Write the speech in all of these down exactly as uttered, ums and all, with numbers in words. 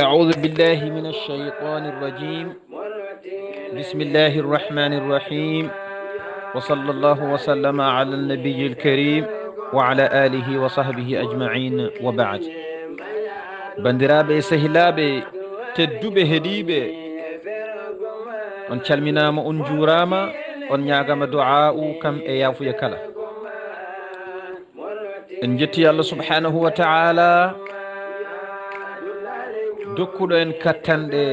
أعوذ بالله من الشيطان الرجيم. بسم الله الرحمن الرحيم. وصلى الله وسلم على النبي الكريم وعلى آله وصحبه أجمعين وبعد. Banndiraaɓe e sehilaaɓe tedduɓe heɗiiɓe, on calminaama, on njuuraama, on ñaagaama du'aa'u kam e yaafuya kala. En njetti Allah subhanahu wa ta'ala, dokkuɗo en kattanɗe,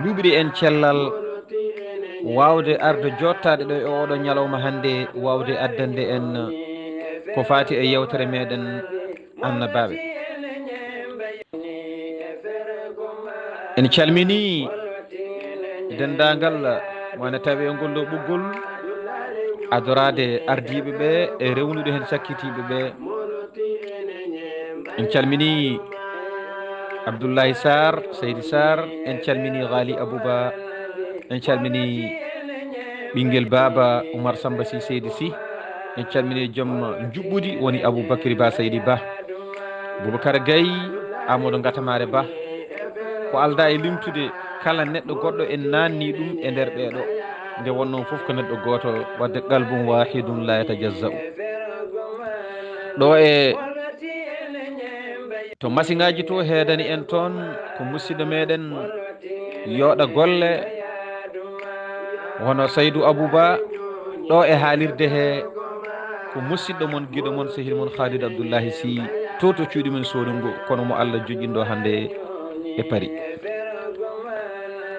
luɓri en cellal, waawde arde jottaade ɗo e oɗo ñalawma hannde, waawde addande en ko faati e yewtere meɗen annabaaɓe. En calminii denndaangal mo ene tawi e ngol ɗo ɓoggol, adoraade ardiiɓe ɓe e rewnude heen sakkitiiɓe ɓe. En calminii Abdullahi Sarr, Seydi Sarr, en calminii Ghali Abouba, en calminii ɓinngel baaba Oumar Samba Sy, Seydi Sy, en calminii joom njuɓɓudi woni Aboubacry Ba, Seydi Ba, Boubacar Gaye, Amadou Ngatamare Ba. Ko aldaa e limtude, kala neɗɗo goɗɗo en naanni ɗum e nder ɓee ɗo. Nde wonnoo fof ko neɗɗo gooto, wadde qalbun wahidun la yatajazza'u. Ɗo e to masiŋaaji to heedani en toon ko musidɗo meɗen Yooɗa Golle, hono Saydou Abouba, ɗo e haalirde he ko musidɗo mon, giɗo mon, sehil mon Khalid Abdoullahi Sy, to to cuuɗi men Sooningo, kono mo Allah joƴƴinɗo hannde e Paris.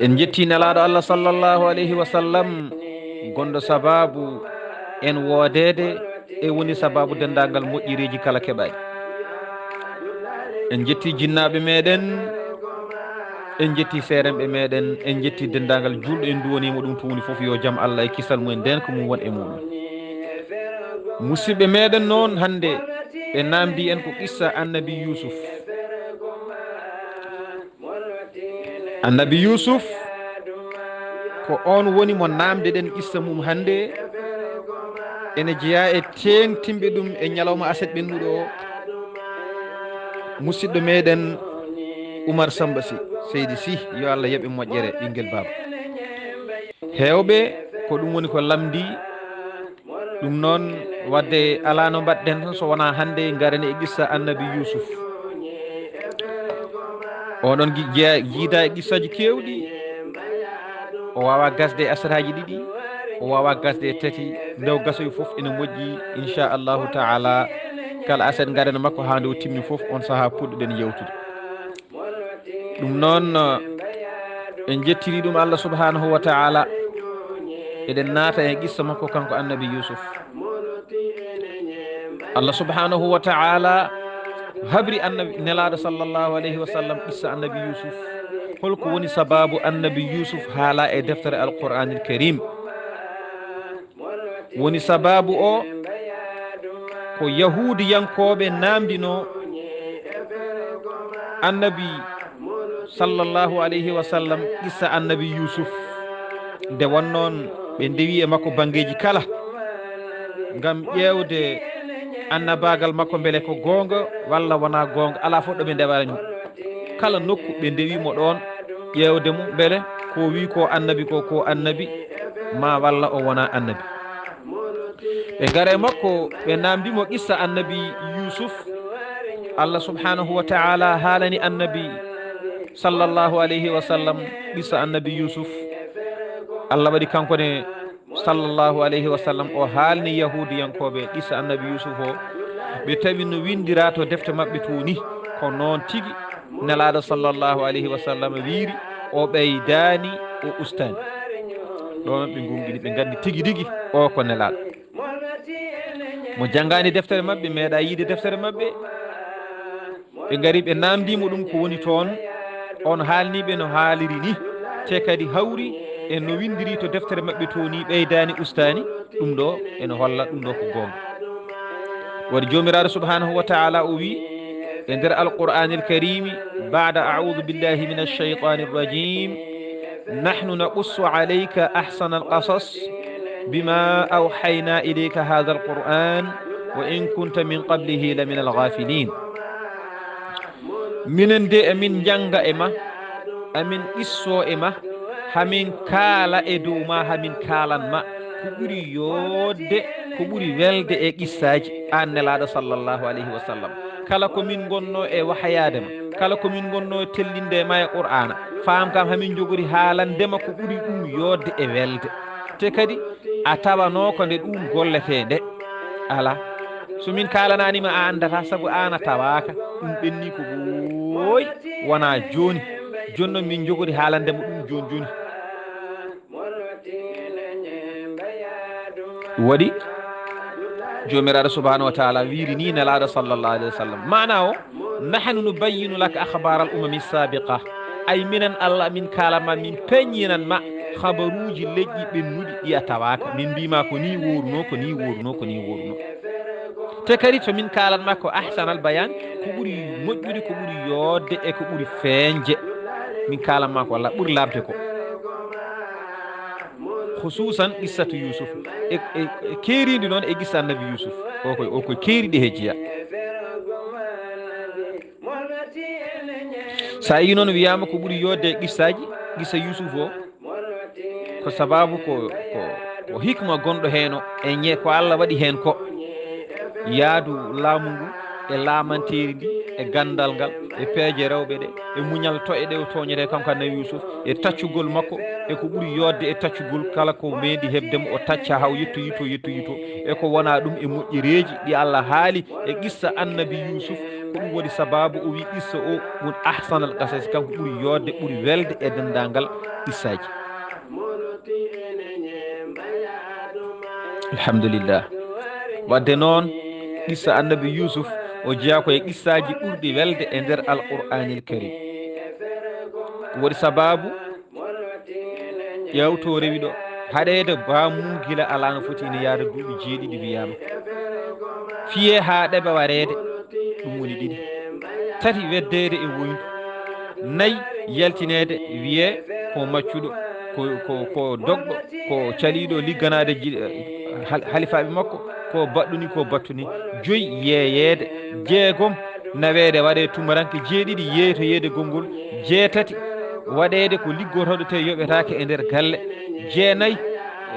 En njetti Nelaaɗo Allah sallallahu alayhi wa sallam, gonɗo sababu en woodeede e woni sababu denndaangal moƴƴereeji kala keɓaaɗi. En njetti jinnaaɓe meɗen, en njetti seeremɓe meɗen, en njetti denndaangal juulɗo en nduwaniima ɗum to woni fof, yo jam Allah e kisal mum en ndeenka mum won e muɗum. Musidɓe meɗen noon hannde ɓe naamndi en ko qissa Annabi Yuusuf. Annabi Yuusuf ko oon woni mo naamndeɗen qissa mum hannde. Ene jeyaa e teeŋtinɓe ɗum e ñalawma aset ɓennuɗo o, musidɗo meɗen Oumar Samba Sy, Seydi Sy, yo Allah yoɓ e moƴƴere, ɓinngel baaba. Heewɓe ko ɗum woni ko lamndi. Ɗum noon, wadde alaa no mbaɗden tan so wonaa hannde ngarani e qissa Annabi Yuusuf. Oɗon gi-, jeya-, jiida e qissaaji keewɗi. O waawaa gasde e asaraaji ɗiɗi, o waawaa gasde e tati, nde o gasoyi fof ene moƴƴi, inchallahu taala. Kala aset ngaren makko haa nde o timmi fof, on sahaa puɗɗoɗen yewtude. Ɗum noon, en njettirii ɗum Allah subhanahu wa taala. Eɗen naata e qissa makko kanko Annabi Yuusuf. Allah subhanahu wa taala habri Annabi, Nelaaɗo sallallahu alayhi wa sallam, qissa Annabi Yuusuf. Holko woni sababu Annabi Yuusuf haala e deftere Alqur'aanil Kariim? Woni sababu o ko Yahuudiyankooɓe naamndino Annabi sallallahu alayhi wa sallam qissa Annabi Yuusuf. Nde wonnoon ɓe ndewi e makko banngeeji kala ngam ƴeewde annabaagal makko, mbele ko goonga walla wonaa goonga, alaa fof ɗo ɓe ndewani mo. Kala nokku ɓe ndewi mo ɗoon ƴeewde mo, mbele ko o wi ko Annabi ko, ko Annabi ma walla o wonaa Annabi. Ɓe ngara e makko, ɓe naamndi mo qissa Annabi Yuusuf. Allah subhanahu wa taala haalani Annabi sallallahu alayhi wa sallam qissa Annabi Yuusuf. Allah waɗi kanko ne sallallahu alayhi wa sallam o haalni Yahuudiyankooɓe qissa Annabi Yuusuf o. Ɓe tawi no winndiraa to defte maɓɓe to ni, ko noon tigi Nelaaɗo sallallahu alayhi wa sallam wiiri, o ɓeydaani, o ustaani. Ɗoon ɓe ngonngini, ɓe nganndi tigi rigi o ko Nelaaɗo. Mo janngaani deftere maɓɓe, meeɗaa yiide deftere maɓɓe. Ɓe ngari, ɓe naamndii mo ɗum ko woni toon. On haalni ɓe no haaliri ni, te kadi hawri e no winndiri to deftere maɓɓe to ni, ɓeydaani, ustaani. Ɗum ɗo ene holla ɗum ɗo ko goonga. Waɗi Joomiraaɗo subhanahu wa taala o wi e nder Alqur'aanil Kariimi, baada audu billahi min alshaytaani alrajim, nahnu naqussu alayka ahsana alqasas bima awhayna ilayka hada alqur'an wa in kunta min qablihi la min alghafilin. Minen de emin njannga e ma, amin qissoo e ma, hamin kaala e dow ma, hamin kaalan ma ko ɓuri yooɗde, ko ɓuri welde e qissaaji, aan Nelaaɗo sallallahu alayhi wa sallam. Kala ko min ngonnoo e wahayaade ma, kala ko min ngonnoo e tellinde ma e Qur'aana, faam kam hamin njogori haalande ma ko ɓuri ɗum yooɗde e welde. Te kadi, a tawanoo ko nde ɗum golletee nde? Alaa. So min kaalanaani ma, a anndataa, sabu aan a tawaaka. Ɗum ɓenni ko ɓooy, wonaa jooni. Jooni noon min njogori haalande mo ɗum jooni jooni. Waɗi Joomiraaɗo subhanahu wa taala wiiri ni Nelaaɗo sallallahu alayhi wa sallam. Maanaa o, nahnu nubayyinu laka akhbara al umami sabiqa. Ay minen Allah min kaalan ma, min peññinan ma habaruuji leƴƴi ɓennuɗi ɗi a tawaaka. Min mbii ma ko ni woorunoo, ko ni woorunoo, ko ni woorunoo. Te kadi to min kaalan ma ko ahsanal bayan, ko ɓuri moƴƴude, ko ɓuri yooɗde e ko ɓuri feeñde. Min kaalan ma ko Allah ɓuri laaɓde ko. Khususan qissatu Yusuf. E, e, e keeriindi noon e qissa annabi Yusuf. O koye, o koye keeriiɗi he jeyaa. So a yii noon wiyaama ko ɓuri yooɗde e qissaaji, qissa Yusuf o, ko sababu ko, ko, ko hikma gonɗo heen o, e ñe-, ko Allah waɗi heen ko. Yaadu laamu ngu, e laamanteeri ndi, e ganndal ngal, e peeje rewɓe ɗe, e muñal toƴe ɗe o tooñetee kanko annabi Yusuf, e taccugol makko, e ko ɓuri yooɗde e taccugol kala ko meeɗi heɓde mo, o tacca haa o yettoyii to, yettoyii to, e ko wonaa ɗum e moƴƴereeji ɗi Allah haali e qissa annabi Yusuf. Ko ɗum woni sababu o wi qissa o woni ahsanal qasas, kanko ɓuri yooɗde, ɓuri welde e denndaangal qissaaji. Alhamdulillah. Wadde noon, qissa annabi Yusuf o jeyaa ko e qissaaji ɓurɗi welde e nder Alqur'aanil Karim. Ko woni sababu ƴeew to rewi ɗo. Haɗeede baamun gila alaa no foti ina yaada duuɓi jeeɗiɗi wiyaama. Fiyee haa ɗeɓa wareede, ɗum woni ɗiɗi. Tati, weddeede e woyndu. Nayi, yaltineede wiyee ko maccuɗo, ko, ko, ko dogɗo, ko caliiɗo ligganaade ji-, hal-, halifaaɓe makko, ko baɗɗuni, ko battuni. Joyi, yeeyeede. Jeegom, naweede waɗee tumaranke. Jeeɗiɗi, yeeytoyeede konngol. Jeetati, waɗeede ko liggotooɗo te yoɓetaake e nder galle. Jeenayi,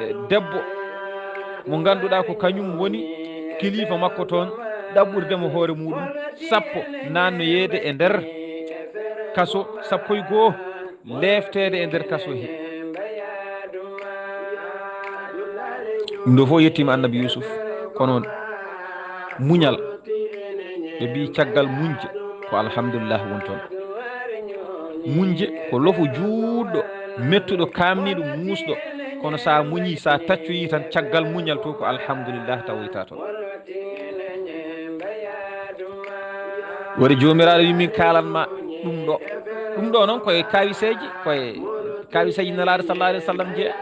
e, debbo mo ngannduɗaa ko kañum woni kilifa makko toon, ɗaɓɓurde mo hoore muɗum. Sappo, naannoyeede e nder kaso. Sappo e goo, leefteede e nder kaso he. Ɗum ɗo fof yettiima annabi Yusuf, kono muñal, ɓe mbii caggal muñje ko alhamdulillah woni toon. Muñje ko lofu juutɗo, mettuɗo, kaamniiɗo, muusɗo, kono so a muñii, so a taccoyii tan, caggal muñal to ko alhamdulillah tawoyta toon. Woni Joomiraaɗo wi min kaalan ma ɗum ɗo. Ɗum ɗo noon koye kaawiseeji, koye kaawiseeji Nelaaɗo sallallahu alayhi wa sallam jeya.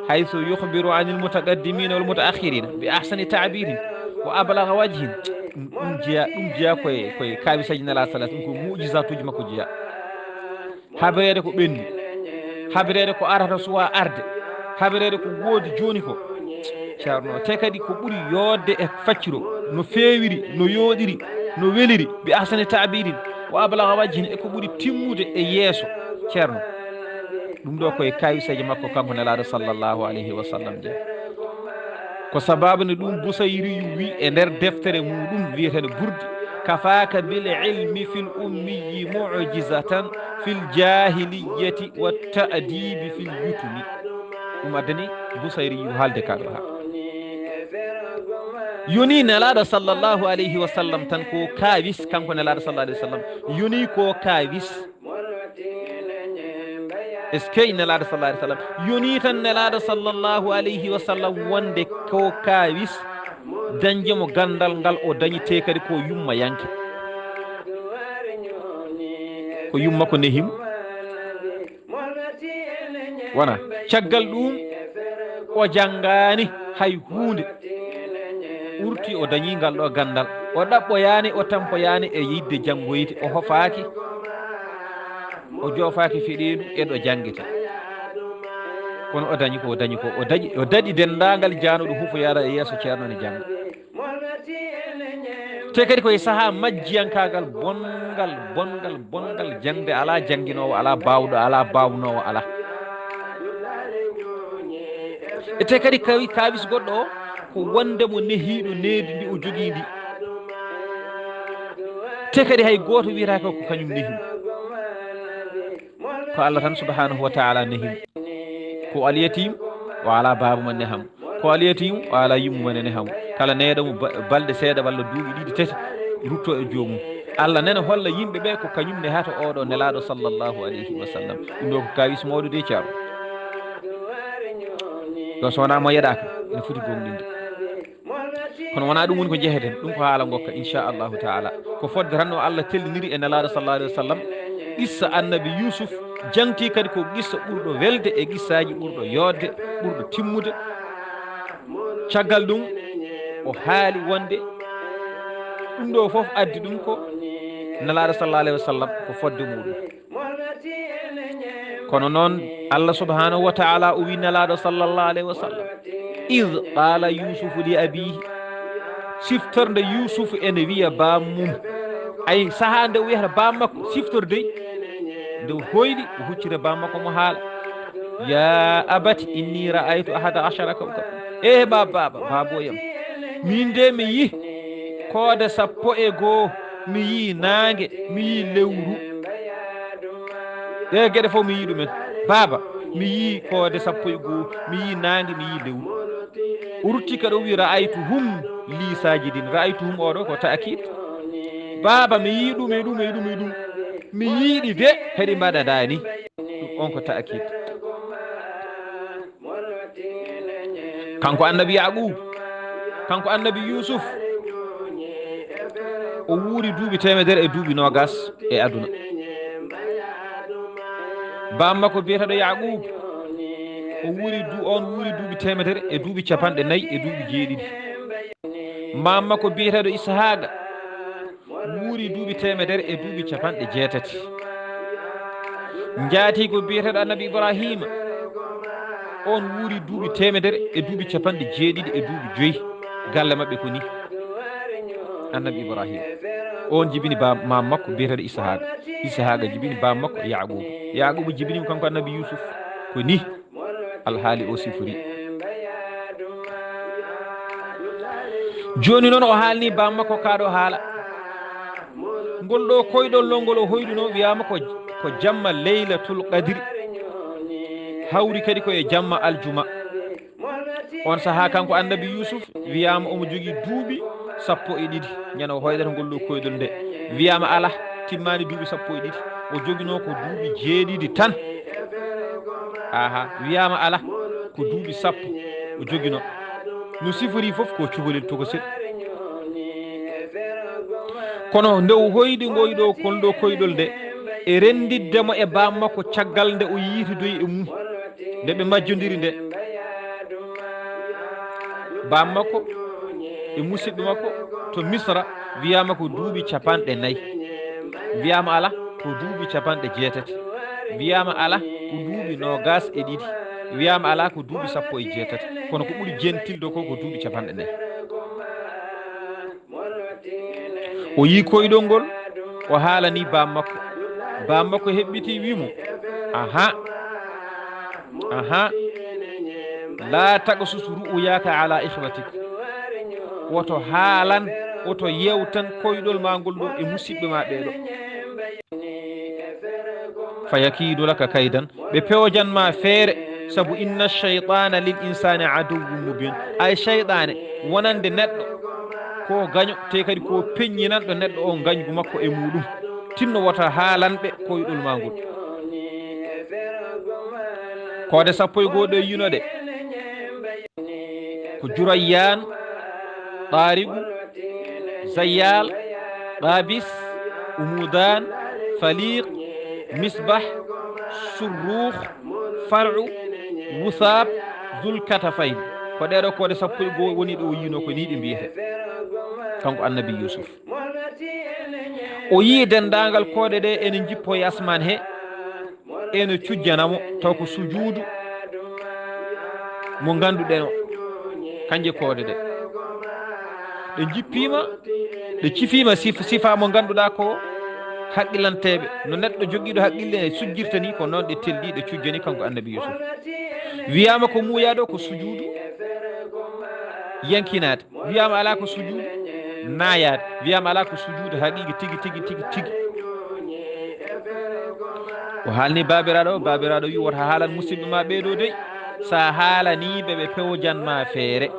Haythu yukhbiru anil mutaqaddimina wal mutaakhirina bi ahsani ta'birin wa ablagha wajhin. Ɗum, ɗum jeya, ɗum jeya koye, koye kaawiseeji Nelaaɗo sallallahu alayhi wa sallam, ko mu'jizatuuji makko jeya. Habereede ko ɓenni, habereede ko arata suwa arde, habereede ko woodi jooni ko. Ceerno, te kadi ko ɓuri yooɗde e facciro, no feewiri, no yooɗiri, no weliri, bi ahsani ta'birin, wa ablagha wajhin, e ko ɓuri timmude e yeeso. Ceerno, ɗum ɗo koye kaawiseeje makko kanko Nelaaɗo sallallahu alayhi wa sallam jeya. Ko sababu nde ɗum Busayriyu wi e nder deftere muɗum wiyeteende Burdi, kafaaka bil ilmi fil ummiyi mu'jizatan fil jahiliyati wa ta'dibi fil yutumi. Ɗum addani Busayriyu haalde ka ɗo ha. Yoni Nelaaɗo sallallahu alayhi wa sallam tan ko kaawis, kanko Nelaaɗo sallallahu alayhi wa sallam. Yoni ko kaawis. Eskey Nelaaɗo sallallahu alayhi wa sallam. Yoni tan Nelaaɗo sallallahu alayhi wa sallam wonde ko kaawis dañde mo ganndal ngal o dañi, te kadi ko yumma yanke. Ko yumma ko nehi mo. Wona caggal ɗum o janngaani hay huunde. Ɓurti o dañi ngal ɗo ganndal. O ɗaɓɓoyaani, o tampoyaani e yiɗde janngoyde. O hofaaki, o joofaaki feɗeendu e ɗo janngete. Kono o dañi ko o dañi ko. O daɗi, o daɗi denndaangal jaanuɗo hufoyaara e yeeso ceerno ne jannga. Te kadi koye sahaa majjiyankaagal bonngal, bonngal, bonngal, jaŋde alaa, jannginoowo alaa, baawɗo alaa, baawnoowo alaa. E te kadi kawi-, kaawis goɗɗo o, ko wonde mo nehiiɗo nehdi ndi o jogii ndi. Te kadi hay gooto wiyataake ko kañum nehi mo. Ko Allah tan subhanahu wa ta'ala nehi mo. Ko alyatim o alaa baaba mo neha mo. Ko alyatim o alaa yumma mo neha mo. Kala neɗɗo mo ba-, balɗe seeɗa walla duuɓi ɗiɗi, tati, rutto e joomum. Allah nana holla yimɓe ɓe ko kañum nehata oɗo nelaaɗo sallallahu alayhi wa sallam. Ɗum ɗo ko kaawis mawɗo de, ceerno. Yo so wonaa mo yeɗaaka, ene foti gomɗinde. Kono wonaa ɗum woni ko njeheten, ɗum ko haala ngokka, inchallahu taala. Ko fodde tan no Allah telliniiri e nelaaɗo sallallahu alayhi wa sallam. Qissa annabi Yusuf jaŋti kadi ko qissa ɓurɗo welde e qissaaji, ɓurɗo yooɗde, ɓurɗo timmude. Caggal ɗum, o haali wonde ɗum ɗo fof addi ɗum ko nelaaɗo sallallahu alayhi wa sallam, ko fodde muɗum. Kono noon, Allah subhanahu wa ta'ala o wi nelaaɗo sallallahu alayhi wa sallam, "Iz qala Yusufu li abihi," siftorde Yusufu ene wiya bammum. Ay, sahaa nde o wiyata bammakko, siftorde, nde o hoyɗi, o huccita bammakko mo haala, "Ya abati inni ra'aytu ahada ashara kawkaba." Eh, ba-, baaba, baboyam, min de mi yi koode sappo e goo, mi yi naange, mi yi lewru. Ɗe geɗe fof mi yi ɗumen. Baaba, mi yi koode sappo e goo, mi yi naange, mi yi lewru. O rutti kadi o wi, "Ra'aytuhum li sajidin." Ra'aytuhum oɗo ko ta'kid. Baaba, mi yi ɗum e ɗum e ɗum e ɗum. Mi yi ɗi de, heɗi mbaɗa dani. Ɗum on ko ta'kid. Kanko annabi Yaqub, kanko annabi Yusuf, o wuuri duuɓi teemedere e duuɓi noogas e aduna. Bammakko biyeteeɗo Yaqub, o wuuri du-, on wuuri duuɓi teemedere e duuɓi capanɗe nayi e duuɓi jeeɗiɗi. Mammakko biyeteeɗo Ishaqa, wuuri duuɓi teemedere e duuɓi capanɗe jeetati. Njaatiigo biyeteeɗo Annabi Ibraahiima, on wuuri duuɓi teemedere e duuɓi capanɗe jeeɗiɗi e duuɓi joyi. Galle maɓɓe ko ni. Annabi Ibraahiima, on jibini ba-, maam makko biyeteeɗo Isahaaqa. Isahaaqa jibini baam makko Yaaquuba. Yaaquuba jibini mo kanko Annabi Yuusuf. Ko ni alhaali o sifori. Jooni noon o haalni baam makko kaa ɗo haala. Ngol ɗo koyɗol noon ngol o hoyɗuno wiyaama ko, ko jamma Laylatul Qadri. Hawri kadi ko e jamma aljuma. On sahaa kanko Annabi Yuusuf wiyaama omo jogii duuɓi sappo e ɗiɗi. Ñande o hoyɗata ngol ɗo koyɗol nde. Wiyaama alaa, timmaani duuɓi sappo e ɗiɗi. O joginoo ko duuɓi jeeɗiɗi tan. Aha, wiyaama alaa, ko duuɓi sappo o joginoo. No sifori fof ko cukalel tokosel. Kono nde o hoyɗi ngoy ɗo, kon ɗo koyɗol nde, e renndidde mo e baam makko caggal nde o yiitodoyi e mum, nde ɓe majjondiri nde. Baam makko e musidɓe makko to Misra wiyaama ko duuɓi capanɗe nayi. Wiyaama alaa, ko duuɓi capanɗe jeetati. Wiyaama alaa, ko duuɓi noogas e ɗiɗi. Wiyaama alaa, ko duuɓi sappo e jeetati. Kono ko ɓuri jentilde ko, ko duuɓi capanɗe nayi. O yii koyɗol ngol, o haalani baam makko. Baam makko heɓɓiti, wii mo, "Aha, aha, laa taqsus ru'yaaka alaa ikhwatik." Woto haalan, woto yeewtan koyɗol maa ngol ɗo e musidɓe maa ɓee ɗo. "Fa yakiidu laka kaydan." Ɓe pewojan ma feere, sabu inna shaytaana lil insaani aduwwun mubin. Ay, shaytaane wonande neɗɗo ko gaño, te kadi ko peññinanɗo neɗɗo o ngañgu makko e muɗum. Tinno wota haalanɓe koyɗol ma ngol. Koode sappo e goo ɗe yino ɗe. Ko Jurayyan, Tariqu, Zayyal, Tabis, Umudan, Faliq, Misbah, Surrukh, Far'u, Wuthab, Zul Katafayn. Ko ɗeɗo koode sappo e goo woni ɗo o yino ko ni ɗi mbiyete. Kanko annabi Yusuf. O yii denndaangal koode ɗe ene njippo e asmaan he. Ene cujjana mo, taw ko sujuudu mo ngannduɗen o. Kanje koode ɗe. Ɗe njippiima, ɗe cifiima sif-, sifa mo ngannduɗaa ko haqqilanteeɓe. No neɗɗo jogiiɗo haqqille e sujjirta ni, ko noon ɗe telli, ɗe cujjani kanko annabi Yusuf. Wiyaama ko muuyaa ɗo ko sujuudu yankinaade. Wiyaama alaa ko sujuudu naayaade. Wiyaama alaa ko sujuudu haqiiqi tigi, tigi, tigi, tigi. O haalni baabiraaɗo o, baabiraaɗo wi, "Wota haalan musidɓe ma ɓee ɗo dey. Sa haalanii ɓe, ɓe pewjan ma feere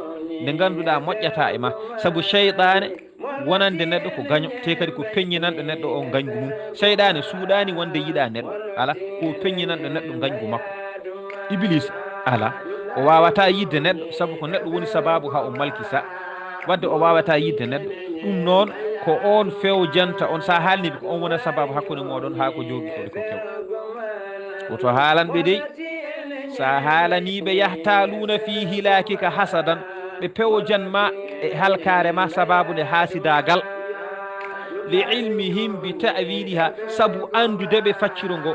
nde ngannduɗaa moƴƴata e ma. Sabu seyɗaane wonande neɗɗo ko gaño, te kadi ko peññinanɗo neɗɗo o ngañgu mum. Seyɗaane suuɗaani wonde yiɗa neɗɗo. Ala, ko peññinanɗo neɗɗo ngañgu makko. Iblis, ala, o waawata yiɗde neɗɗo, sabu ko neɗɗo woni sabaabu haa o malki sa. Wadde o waawata yiɗde neɗɗo. Ɗum noon, ko oon fewjanta on, sa haalni ɓe, ko on wona sabaabu hakkunde mooɗon haa ko jooɗi ko, ko kew. Woto haalan ɓe dey. Sa haalanii ɓe, yahtaluuna fii hilaakika hasadan, ɓe pewjan ma e halkaare ma sabaabu nde haasidaagal. Li ilmihim bi ta'wiliha, sabu anndude ɓe facciro ngo.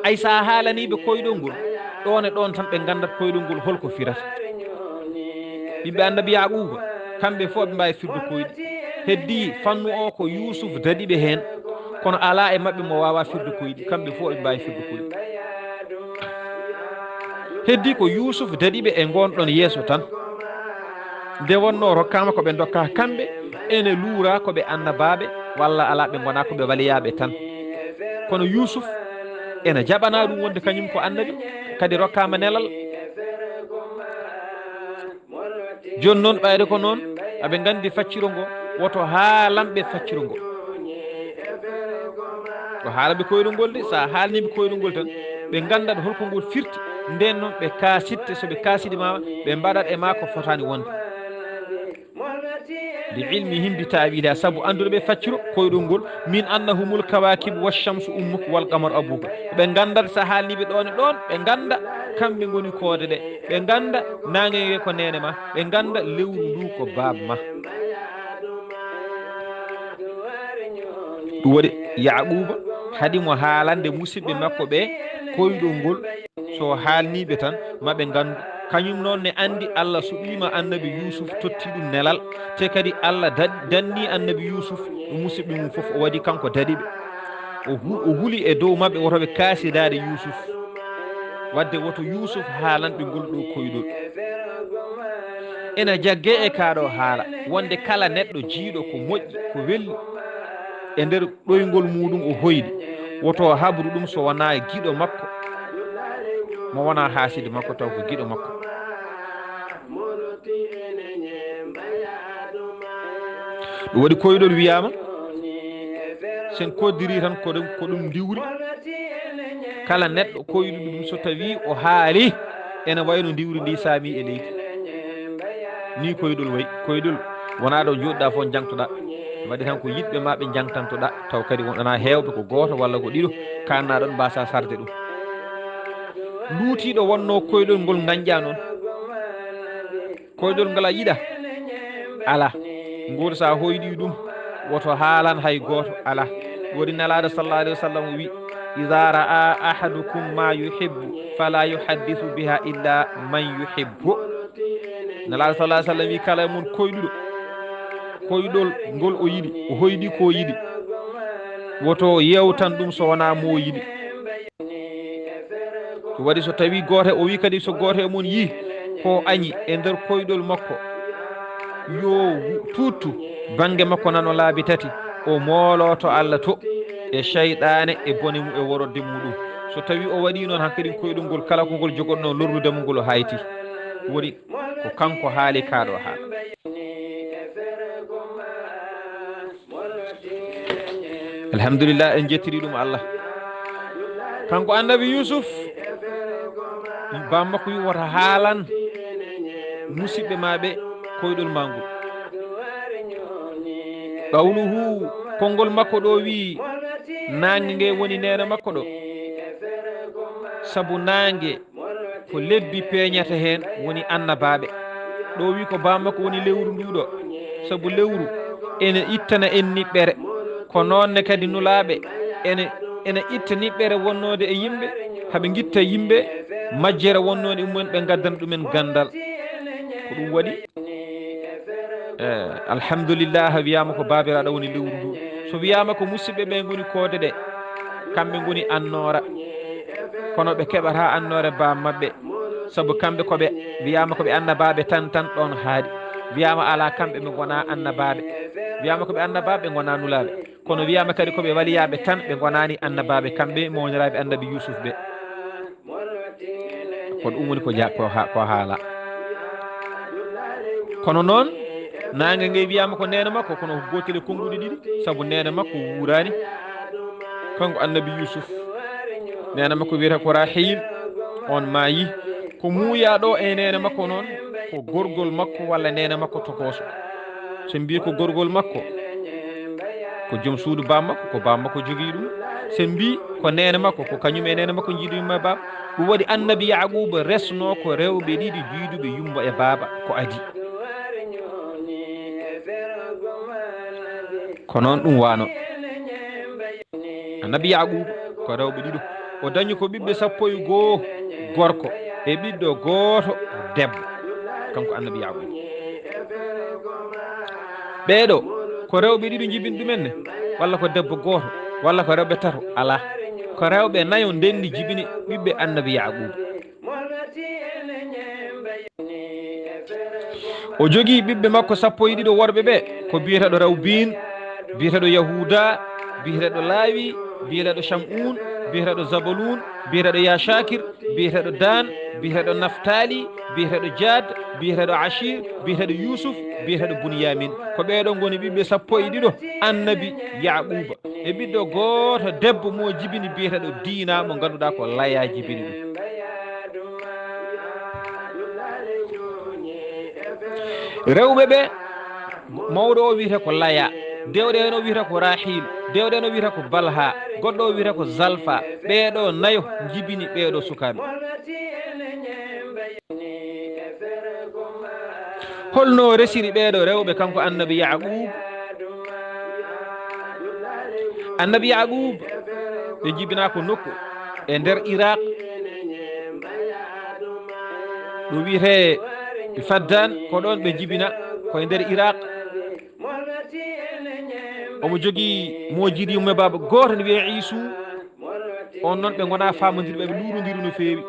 Ay, sa haalanii ɓe koyɗol ngol, ɗoon e ɗoon tan ɓe nganndat koyɗol ngol holko firata. Ɓiɓɓe annabi Yaquuba, kamɓe fof ɓe mbaawi firde koyɗi. Heddii fannu o ko Yuusuf daɗi ɓe heen, kono alaa e maɓɓe mo waawaa firde koyɗi. Kamɓe fof ɓe mbaawi firde koyɗi. Heddii ko Yuusuf daɗi ɓe e ngoon ɗoon yeeso tan. Nde wonnoo rokkaama ko ɓe ndokkaa kamɓe, ene luuraa ko ɓe annabaaɓe, walla alaa ɓe ngonaa ko ɓe waliyaaɓe tan. Kono Yuusuf ene jaɓanaa ɗum wonde kañum ko annabi, kadi rokkaama nelal. Jooni noon, ɓayde ko noon, aɓe nganndi facciro ngo, woto haalan ɓe facciro ngo. O haala ɓe koyɗol ngol de, so a haalnii ɓe koyɗol ngol tan, ɓe nganndat holko ngol firti, ndeen noon ɓe kaasitte, so ɓe kaasidi ma, ɓe mbaɗat e ma ko fotaani wonde. Li ilmihim bi ta'wiliha, sabu anndude ɓe facciro koyɗol ngol, min annahumul kawakib wa shamsu ummuk wal qamar abuka. Ɓe nganndat so a haalnii ɓe ɗoon e ɗoon, ɓe ngannda kamɓe ngoni koode ɗe, ɓe ngannda naange nge ko neene ma, ɓe ngannda lewru ndu ko baab ma. Ɗum waɗi Yaquuba haɗi mo haalande musidɓe makko ɓe koyɗol ngol, so haalnii ɓe tan, ma ɓe nganndu. Kañum noon ne anndi Allah suɓiima annabi Yuusuf, totti ɗum nelal, te kadi Allah da-, danni annabi Yuusuf e musidɓe mum fof, o waɗi kanko daɗi ɓe. O hu-, o huli e dow maɓɓe woto ɓe kaasidaade Yuusuf. Wadde woto Yuusuf haalan ɓe ngol ɗo koyɗol. Ena jaggee e kaa ɗo haala, wonde kala neɗɗo jiiɗo ko moƴƴi, ko welli, e nder ɗoyngol muuɗum o hoyɗi, woto habru ɗum so wonaa e giɗo makko, mo wonaa haasidi makko, taw ko giɗo makko. Ɗum waɗi koyɗol wiyaama, sen koddiri tan ko ɗum, ko ɗum ndiwri. Kala neɗɗo koyɗuɗo ɗum, so tawii o haali, ene wayno ndiwri ndi saami e leydi. Ni koyɗol wayi, koyɗol wonaa ɗo njooɗɗaa fof njangtoɗaa. Waɗi tan ko yiɗɓe ma ɓe njangtantoɗaa, taw kadi wonɗonaa heewɓe, ko gooto walla ko ɗiɗo kaannaɗon mbasa sarde ɗum. Luutiiɗo wonnoo koyɗol ngol ngañƴaa noon. Koyɗol ngal a yiɗa? Alaa. Ngol so a hoyɗii ɗum, woto haalan hay gooto, alaa. Ɗum waɗi Nelaaɗo sallallahu alayhi wa sallam o wi, "Iza ra'a ahadukum ma yuhibbu, fala yuhaddisu biha illa man yuhibbu." Nelaaɗo sallallahu alayhi wa sallam wi, "Kala e mon koyɗuɗo, koyɗol ngol o yiɗi, o hoyɗii ko o yiɗi, woto yeewtan ɗum so wonaa mo o yiɗi." Ɗum waɗi so tawii gooto, o wi kadi so gooto e mon yii ko añi e nder koyɗol makko, yo wu-, tuuttu bannge makko nano laabi tati, o mooloo to Allah to e seyɗaane e bone mum e worodde muɗum. So tawii o waɗii noon, hankadi koyɗol ngol kala ko ngol jogotnoo lorrude mo ngol o hayti. Ɗum waɗi ko kanko haali kaa ɗo haala. Alhamdulillah, en njettiri ɗum Allah. Kanko annabi Yusuf, bammakko wi wota haalan musidɓe ma ɓe koyɗol ma ngol. Qawluhu, konngol makko ɗo wi, naange nge woni neene makko ɗo. Sabu naange ko lebbi peeñata heen, woni annabaaɓe. Ɗo wi ko bammakko woni lewru ndu ɗo, sabu lewru ene ittana en niɓɓere. Ko noon ne kadi nulaaɓe ene, ene itta niɓɓere wonnoode e yimɓe, haɓe ngitta yimɓe majjere wonnoode e mumen, ɓe ngaddana ɗumen ganndal. Ko ɗum waɗi, eh, alhamdulillah, wiyaama ko baabiraaɗo woni lewru ndu. So wiyaama ko musidɓe ɓe ngoni koode ɗe, kamɓe ngoni annoora. Kono ɓe keɓataa annoore baa maɓɓe, sabu kamɓe ko ɓe, wiyaama ko ɓe annabaaɓe tan, tan ɗoon haaɗi. Wiyaama alaa, kamɓe ɓe ngonaa annabaaɓe. Wiyaama ko ɓe annabaaɓe, ɓe ngonaa nulaaɓe. Kono wiyaama kadi ko ɓe waliyaaɓe tan, ɓe ngonaani annabaaɓe, kamɓe mawniraaɓe annabi Yuusuf ɓe. Ko ɗum woni ko ja-, ko ha-, ko haala. Kono noon, naange nge wiyaama ko neene makko, kono ko gootel e konnguɗi ɗiɗi, sabu neene makko wuuraani. Kanko annabi Yuusuf, neene makko wiyetee ko Rahiil, oon maayi. Ko muuyaa ɗo e neene makko noon, ko gorgol makko walla neene makko tokooso. So mbii ko gorgol makko, ko joom suudu baam makko, ko baam makko jogii ɗum. So mbii ko neene makko, ko kañum e neene makko njiidu yumma e baaba. Ɗum waɗi annabi Yaaquuba resnoo ko rewɓe ɗiɗi njiiduɓe yumma e baaba ko adii. Ko noon ɗum waano. Annabi Yaaquuba ko rewɓe ɗiɗo. O dañi ko ɓiɓɓe sappo e goo gorko e ɓiɗɗo gooto debbo. Kanko annabi Yaaquuba. Ɓeeɗo ko rewɓe ɗiɗo njibini ɗumen ne, walla ko debbo gooto, walla ko rewɓe tato? Alaa. Ko rewɓe nayo ndenndi jibini ɓiɓɓe annabi Yaaquuba. O jogii ɓiɓɓe makko sappo e ɗiɗo worɓe ɓe, ko biyeteeɗo Rawbiin, biyeteeɗo Yahuuda, biyeteeɗo Laawi, biyeteeɗo Camuun, biyeteeɗo Zabaluun, biyeteeɗo Yasakir, biyeteeɗo Dan, biyeteeɗo Naftali, biyeteeɗo Jad, biyeteeɗo Asir, biyeteeɗo Yusuf, biyeteeɗo Bunyamin. Ko ɓeeɗo ngoni ɓiɓɓe sappo e ɗiɗo annabi Yaquuba. E ɓiɗɗo gooto debbo mo jibini biyeteeɗo Diina, mo ngannduɗaa ko Laya jibini ɗum. Rewɓe ɓe, mawɗo o wiyetee ko Laya, dewɗo en o wiyetee ko Rahil, dewɗo en o wiyetee ko Balha, goɗɗo o wiyetee ko Zalfa. Ɓeeɗo nayo njibini ɓeeɗo sukaaɓe. Holno resiri ɓeeɗo rewɓe kanko annabi Yaqub? Annabi Yaqub ɓe jibinaa ko nokku e nder Iraq, ɗo wiyetee Faddan, ko ɗoon ɓe jibina, ko e nder Iraq. Omo jogii mo jiidi yumma e baaba gooto ne wiyee Iisu. On noon ɓe ngonaa faamondirɓe, ɓe luurondiru no feewi.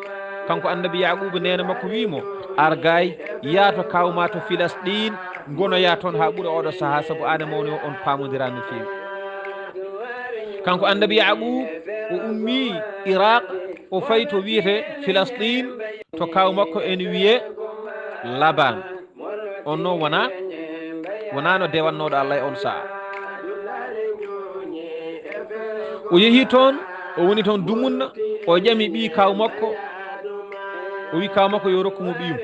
Kanko annabi Yaaquuba, neene makko wii mo, "Argaay, yaa to kaaw maa to Filastiin, ngonoyaa toon haa ɓura oɗo sahaa, sabu aan e mawni o on paamondiraa no feewi." Kanko annabi Yaaquuba, o ummii Iraq, o fayi to wiyetee Filastiin, to kaaw makko ene wiyee Laban. On noon wonaa, wonaa no dewannooɗo Allah e on sahaa. O yehi toon, o woni toon dumunna, o ƴami ɓii kaaw makko, o wi kaaw makko yo rokku mo ɓiyum.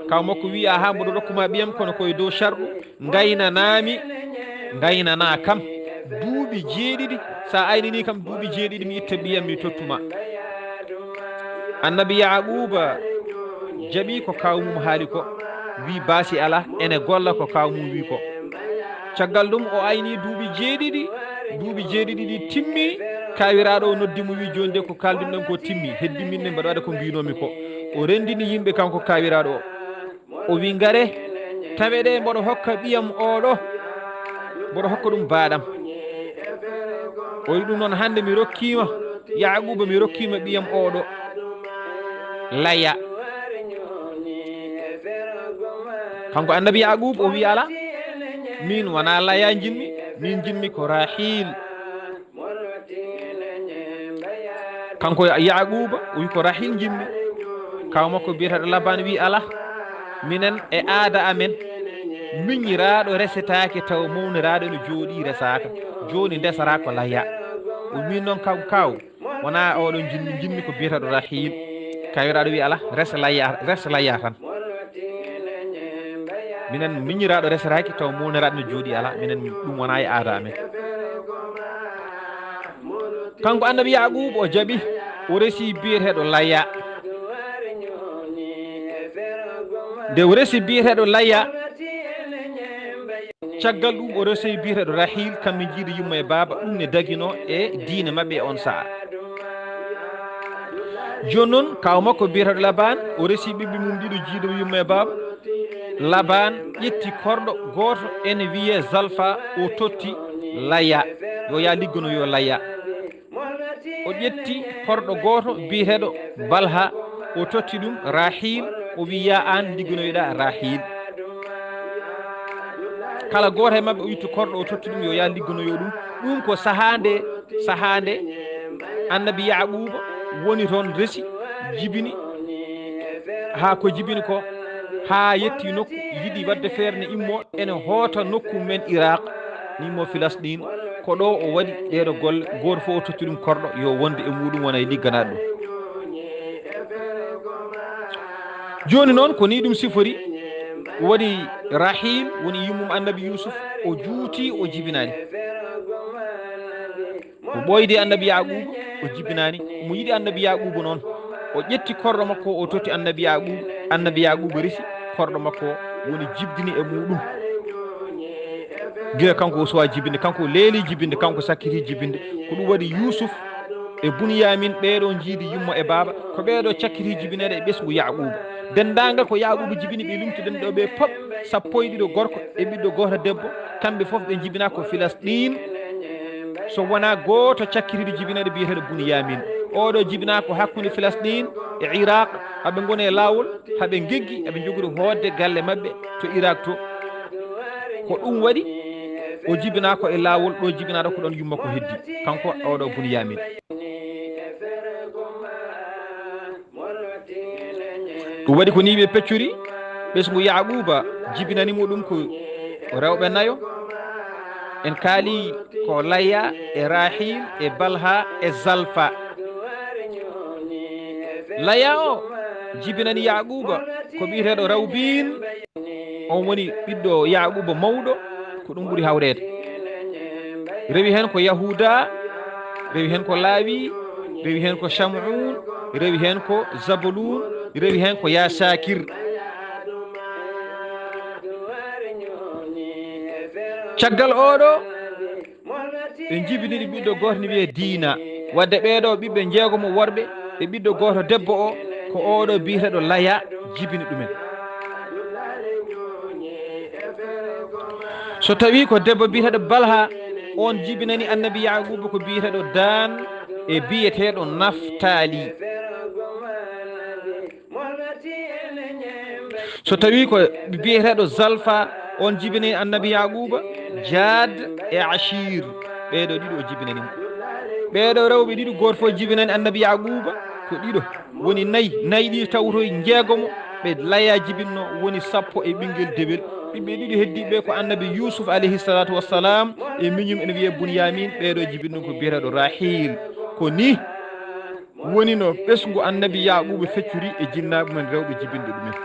Kaaw makko wi, "Ahaa, mboɗo rokku ma ɓiyam, kono ko e dow sharɗu, ngaynanaa mi, ngaynanaa kam duuɓi jeeɗiɗi. So a aynanii kam duuɓi jeeɗiɗi, mi itta ɓiyam, mi tottu ma." Annabi Yaaquuba jaɓi ko kaaw mum haali ko, wi baasi alaa, ene golla ko kaaw mum wi ko. Caggal ɗum o ayni duuɓi jeeɗiɗi, duuɓi jeeɗiɗi ɗi timmi, kaawiraaɗo o noddi mo wi, "Jooni de ko kaalduɗen ko timmi, heddi min ne mbaɗa waɗa ko mbiinoomi ko." O renndini yimɓe kanko kaawiraaɗo o. O wi, "Ngare, taweɗe mboɗo hokka ɓiyam oɗo, mboɗo hokka ɗum baaɗam." O wi ɗum noon, "Hannde mi rokkiima Yaaquuba, mi rokkiima ɓiyam oɗo Laya." Kanko annabi Yaaquuba o wi, "Alaa, min wonaa Laya njimmi, min njimmi ko Rahil." Kanko Yaaquuba o wi, "Ko Rahil njimmi." Kaaw makko biyeteeɗo Laban wi, "Alaa, minen e aada amen, miñiraaɗo resetaake taw mawniraaɗo ene jooɗii resaaka. Jooni ndesaraa ko Laya." O wi, "Min noon kam kaaw, wonaa oɗo njimmi, njimmi ko biyeteeɗo Rahil." Kaawiraaɗo wi, "Alaa, res Laya, res Laya tan. Minen miñiraaɗo resetaake taw mawniraaɗo ne jooɗii, alaa, minen ɗum wonaa e aada amen." Kanko annabi Yaaquuba o jaɓi, o resi biyeteeɗo Laya. Nde o resi biyeteeɗo Laya, caggal ɗum o resi biyeteeɗo Rahil, kamɓe jiido yumma e baaba, ɗum ne dagino e diine maɓɓe e on sa'a. Jooni noon, kaaw makko biyeteeɗo Laban, o resi ɓiɓɓe mum ɗiɗo jiido yumma e baaba. Laban ƴetti korɗo gooto ene wiyee Zalfa, o totti Laya, yo yaa liggano yo Laya. O ƴetti korɗo gooto biyeteeɗo Balha, o totti ɗum Rahil, o wi, "Yaa aan ligganoyoɗaa Rahil." Kala gooto e maɓɓe o itti korɗo, o totti ɗum, yo yaa ligganoyo ɗum. Ɗum ko sahaa nde, sahaa nde Annabi Yaquuba woni toon, resi, jibini, haa ko jibini ko, haa yetti nokku, yiɗi waɗde feere ne immo, ene hoota nokku men Iraq, ne immo Filastin, ko ɗo o waɗi ɗeeɗo golle, gooto fof o totti ɗum korɗo, yo wonde e muɗum, wona e ligganaaɗo ɗum. Jooni noon, ko ni ɗum sifori, o waɗi Rahil, woni yummum Annabi Yusuf, o juuti, o jibinaani. O ɓooydi Annabi Yaquuba, o jibinaani. Mo yiɗi Annabi Yaquuba noon, o ƴetti korɗo makko, o totti Annabi Yaquuba. Annabi Yaquuba resi korɗo makko, woni jibdini e muɗum. Gila kanko o suwaa jibinde, kanko o leeli jibinde, kanko sakkiti jibinde. Ko ɗum waɗi Yusuf e Bunyamin, ɓeeɗo jiidi yumma e baaba, ko ɓeeɗo cakkiti jibineede e ɓesngu Yaquuba. Denndaangal ko Yaquuba jibini ɓe lumtuɗen ɗo ɓe pop, sappo e ɗiɗo gorko e ɓiɗɗo gooto debbo, kamɓe fof ɓe jibinaa ko Filastin. So wonaa gooto cakkitiiɗo jibineede biyeteeɗo Bunyamin. Oɗo jibinaa ko hakkunde Filastin e Iraq, haɓe ngoni e laawol, haɓe ngeggi, haɓe njogori hootde galle maɓɓe to Iraq to. Ko ɗum waɗi o jibinaa ko e laawol, ɗo jibinaaɗo ko ɗoon yumma ko heddi, kanko oɗo Bunyamin. Ɗum waɗi ko nii ɓe peccori, ɓesngu Yaquuba jibinani mo ɗum ko rewɓe nayo. En kaali ko Laya e Rahil e Balha e Zalfa. Laya o jibinani Yaquuba ko biyeteeɗo Rawbin, on woni ɓiɗɗo Yaquuba mawɗo, ko ɗum ɓuri hawreede. Rewi heen ko Yahuda, rewi heen ko Lawi, rewi heen ko Shamun, rewi heen ko Zabalun, rewi heen ko Yasakir. Caggal oɗo, ɓe jibiniri ɓiɗɗo gooto ne wiyee Diina. Wadde ɓeeɗo ɓiɓɓe njeegomo worɓe e ɓiɗɗo gooto debbo o, ko oɗo biyeteeɗo Laya jibini ɗumen. So tawi ko debbo biyeteeɗo Balha, on jibinani Annabi Yaquuba ko biyeteeɗo Dan e biyeteeɗo Naftali. So tawi ko biyeteeɗo Zalfa, on jibinani Annabi Yaquuba Jad e Ashir. Ɓeeɗo ɗiɗo o jibinani mo. Ɓeeɗo rewɓe ɗiɗo, gooto fof jibinani Annabi Yaquuba ko ɗiɗo. Woni nayi, nayi ɗi tawtoy njeegomo, ɓe Laya jibinno, woni sappo e ɓinngel dewel. Ɓiɓɓe ɗiɗo heddiiɓe ko Annabi Yusuf alayhi salatu wassalam e miñum ene wiyee Bunyamin, ɓeeɗo jibinno ko biyeteeɗo Rahil. Ko ni woni no ɓesngu Annabi Yaquuba feccori e jinnaaɓe mum rewɓe jibinɓe ɗumen.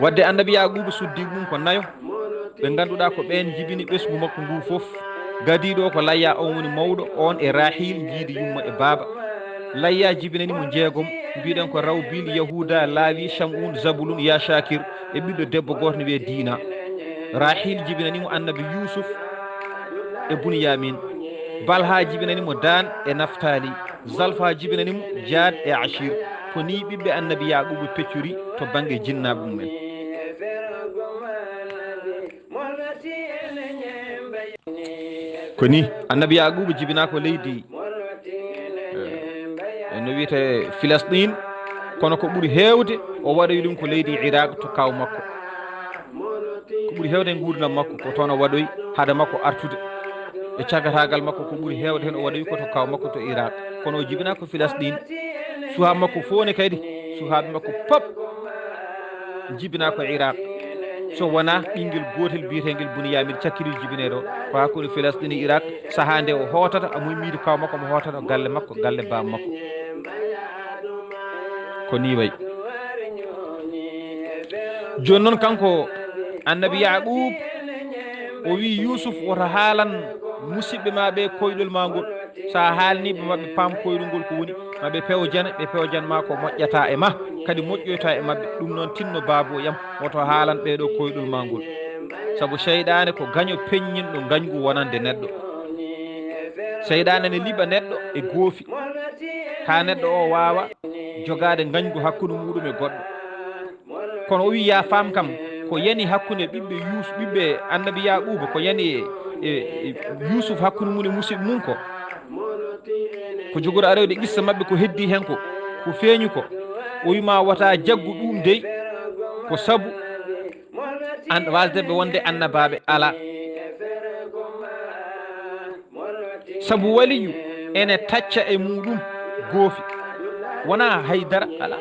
Wadde Annabi Yaquuba suddi mum ko nayo, ɓe ngannduɗaa ko ɓeen jibini ɓesngu makko ngu fof. Gadiiɗo ko Laya, on woni mawɗo, on e Rahil jiidi yumma e baaba. Laya jibinani mo njeegom, mbiɗen ko Rawbil, Yahuda, Lawi, Shamun, Zabulun, Yashakir, e ɓiɗɗo debbo gooto ne wiyee Diina. Rahil jibinani mo Annabi Yusuf e Bunyamin. Balha jibinani mo Dan e Naftali. Zalfa jibinani mo Jad e Ashir. Ko ni ɓiɓɓe Annabi Yaquuba peccori to bannge jinnaaɓe mumen. Ko ni Annabi Yaquuba jibinaa ko leydi, eh, no wiyetee Filastin, kono ko ɓuri heewde o waɗoyi ɗum ko leydi Iraq to kaaw makko. Ko ɓuri heewde e nguurndam makko ko toon o waɗoyi hade makko artude. E cagataagal makko ko ɓuri heewde heen o waɗoyi ko to kaaw makko to Iraq. Kono o jibinaa ko Filastin. Suhaaɓe makko fof ne kadi, suhaaɓe makko pop jibinaa ko Iraq. So wonaa ɓinngel gootel biyeteengel Bunyamin cakkiri jibinee ɗo. Ko hakkunde Filastin e Iraq, sahaa nde o hootata, a muy miido kaaw makko mo hootata galle makko, galle baam makko. Ko ni wayi. Jooni noon kanko Annabi Yaquub, o wii Yuusuf, woto haalan musiɓɓe maa ɓe koyɗol maa ngol. So a haalniiɓe maɓɓe paam koyɗol ngol ko woni, ma ɓe pewjane, ɓe pewjan ma ko moƴƴata e ma, kadi moƴƴoyta e maɓɓe. Ɗum noon tinno baabo yam, woto haalan ɓeeɗo koyɗol ma ngol. Sabu seyɗaane ko gaño peññinɗo ngañgu wonande neɗɗo. Seyɗaane ne liɓa neɗɗo e goofi, haa neɗɗo o waawa jogaade ngañgu hakkunde muuɗum e goɗɗo. Kono o wi'i, "Yaa faam kam, ko yani hakkunde ɓiɓɓe Yuus-, ɓiɓɓe annabi Yaaquuba, ko yani e, e, e Yuusuf hakkunde mum e musiɗɗo mum ko, ko jogori aroyde qissa maɓɓe ko heddii heen ko, ko feeñi ko." O wi'i ma, "Wota jaggu ɗum dey, ko sabu an-, waasde ɓe wonde annabaaɓe alaa." Sabu waliyu ene tacca e muuɗum goofi, wonaa hay dara alaa.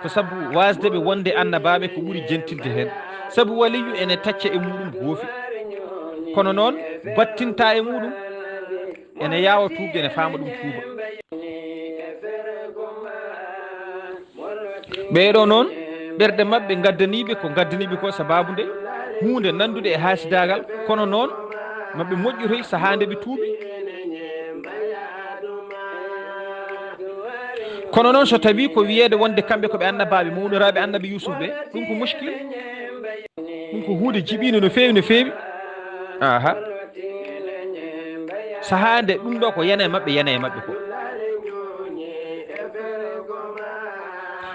Ko sabu waasde ɓe wonde annabaaɓe ko ɓuri jentilde heen. Sabu waliyu ene tacca e muuɗum goofi. Kono noon, battinta e muuɗum, ene yaawa tuubde, ene faama ɗum tuuba. Ɓeeɗo noon, ɓerɗe maɓɓe ngaddaniiɓe ko ngaddaniiɓe ko sabaabu nde huunde nanndude e haasidaagal, kono noon maɓɓe moƴƴotoy sahaa nde ɓe tuubi. Kono noon, so tawii ko wiyeede wonde kamɓe ko ɓe annabaaɓe mawniraaɓe annabi Yuusuf ɓe, ɗum ko muskil. Ɗum ko huunde jiɓiinde no feewi, no feewi. Aha. Sahaa nde ɗum ɗo ko yana e maɓɓe, yana e maɓɓe ko.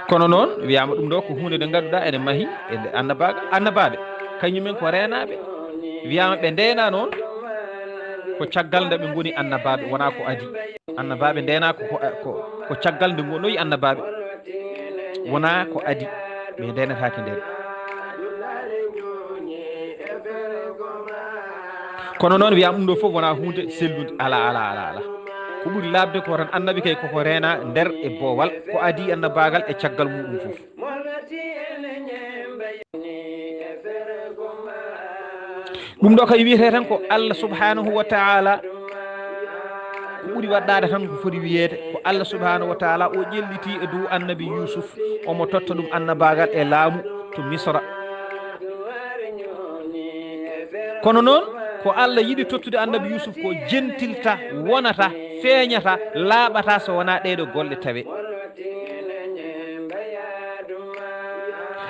Kono noon, wiyaama ɗum ɗo ko huunde nde ngannduɗaa ene mahi e nde annabaagal, annabaaɓe. Kañumen ko reenaaɓe. Wiyaama ɓe ndeena noon, ko caggal nde ɓe ngoni annabaaɓe, wonaa ko adii. Annabaaɓe ndeena ko, ko, ko, ko caggal nde ngonoyi annabaaɓe. Wonaa ko adii, ɓe ndeenataake ndeen. Kono noon, wiyaama ɗum ɗo fof wonaa huunde sellunde. Alaa, alaa, alaa, alaa. Ko ɓuri laaɓde ko tan annabi kay koko reena nder e boowal, ko adii annabaagal e caggal muuɗum fof. Ɗum ɗo kay wiyetee tan ko Allah subhanahu wa ta'ala, ko ɓuri waɗɗaade tan ko foti wiyeede, ko Allah subhanahu wa ta'ala o ƴelliti e dow annabi Yuusuf, omo totta ɗum annabaagal e laamu to Misra. Kono noon, ko Allah yiɗi tottude annabi Yuusuf ko jentilta, wonata, feeñata, laaɓata so wonaa ɗee ɗo golle tawe.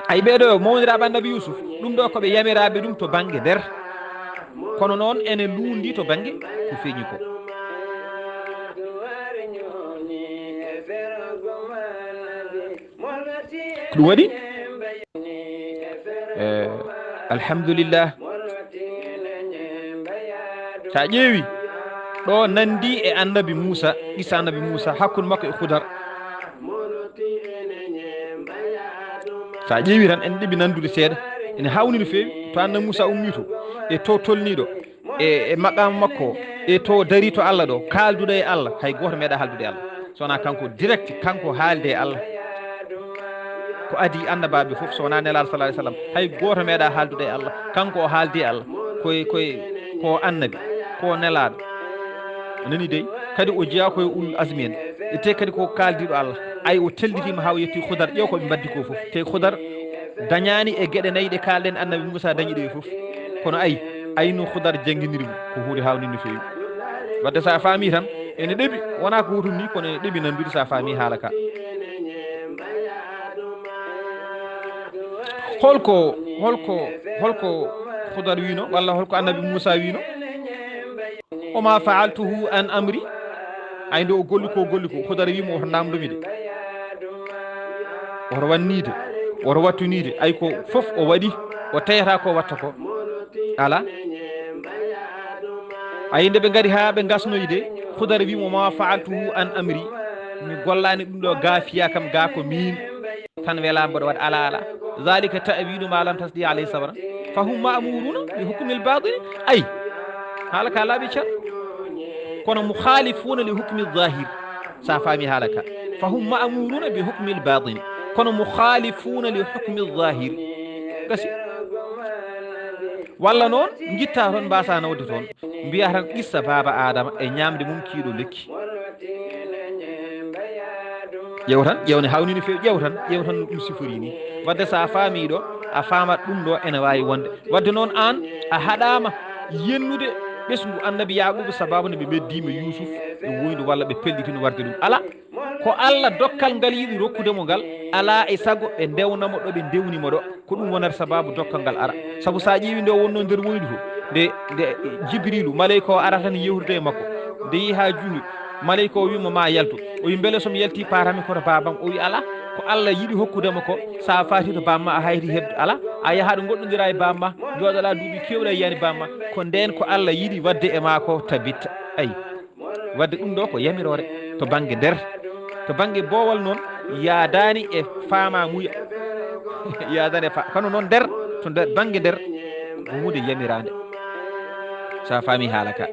Ay, ɓeeɗo mawniraaɓe annabi Yuusuf, ɗum ɗo ko ɓe yamiraaɓe ɗum to bannge nder. Kono noon, ene luundi to bannge ko feeñi ko. Ko ɗum waɗi, eh, alhamdulillah. So a ƴeewi, ɗo nandi e annabi Muusa, qissa annabi Muusa, hakkunde makko e Khudar. So a ƴeewi tan, ene ɗeɓi nandude seeɗa, ene hawni no feewi. To annabi Muusa ummi to, e to tolniiɗo, e, e maqaama makko o, e to dari to Allah ɗo, kaalduɗo e Allah, hay gooto meeɗa haaldude e Allah. So wonaa kanko direct, kanko haalde e Allah. Ko adii annabaaɓe fof, so wonaa Nelaaɗo sallallahu alayhi wa sallam, hay gooto meeɗa haaldude e Allah. Kanko o haaldi e Allah. Koye, koye, ko annabi, ko nelaaɗo. A nani dey? Kadi o jeyaa koye ulul azmi en. E te kadi ko kaaldiiɗo Allah. Ay, o tellitiima haa o yetti Khudar. Ƴeew ko ɓe mbaddi ko fof. Te Khudar dañaani e geɗe nayi ɗe kaalɗen annabi Muusa dañi ɗe fof. Kono ay, ay no Khudar jannginiri mo. Ko huunde haawnde no feewi. Wadde so a faami tan, ene ɗeɓi, wonaa ko hutum ni, kono ene ɗeɓi nandude so a faami haala ka. Holko, holko, holko Khudar wiino, walla holko annabi Muusa wiino? "O ma fa'altuhu an amri." Ay, nde o golli ko, o golli ko, Khudar wi mo, "Oto namndo mi de. Oto wanniide, oto wattunide." Ay, ko fof o waɗi, o teyata ko watta ko. Ala. Ay, nde ɓe ngari haa ɓe ngasnoyi de, Khudar wi mo, "Ma fa'altuhu an amri." Mi gollaani ɗum ɗo ga fiya kam, ga ko miin tan wela mboɗo waɗa. Ala, ala. "Zalika ta'wilu ma lam tastati alayhi sabra. Fa hum ma'muruna bi hukmil batini." Ay, haala ka laaɓi cer. Kono mukhalifuna li hukmi zahir. Sa faami haala ka. "Fa hum ma'muruna bi hukmil batini." Kono mukhalifuna li hukmi zahir. Gasi. Walla noon, ngitta toon, mbasa nawde toon. Mbiya tan qissa baaba Adama e ñaamde mum kiiɗo lekki. Ƴeew tan, ƴeew ne hawni no feewi, ƴeew tan, ƴeew tan no ɗum sifori ni. Wadde so a faami ɗo, a faamat ɗum ɗo ene waawi wonde. Wadde noon aan, a haɗaama yennude ɓesngu annabi Yaaquuba, sababu no ɓe ɓeddiima Yuusuf, ɓe woyndu walla ɓe pellitin warde ɗum. Alaa, ko Alla dokkal ngal yiɗi rokkude mo ngal, alaa e sago ɓe ndewna mo ɗo ɓe ndewni mo ɗo. Ko ɗum wonata sababu dokkal ngal ara. Sabu so a ƴeewi nde o wonnoo nder woyndu to, nde, nde Jibriilu, maleyka o ara tan yewtida e makko, nde yehi haa juuti, maleyka o wi mo, "Ma yaltu." O wi, "Mbele so mi yalti paatami ko to baabam?" O wi, "Alaa, ko Alla yiɗi hokkude mo ko, so a faati to baamma a hayti heɓde, alaa, a yaha ɗo ngoɗɗondira e baamma, njooɗoɗaa duuɓi keewɗi a yiyaani baamma." Ko ndeen ko Alla yiɗi waɗde e maa ko tabit. Ayi, waɗde ɗum ɗo ko yamiroore to bannge nder. To bannge boowal noon, yaadaani e faamaamuya. Yaadaani e fa-, kono noon nder, to nder, bannge nder, ko huunde yamiraande. So a faami haala ka.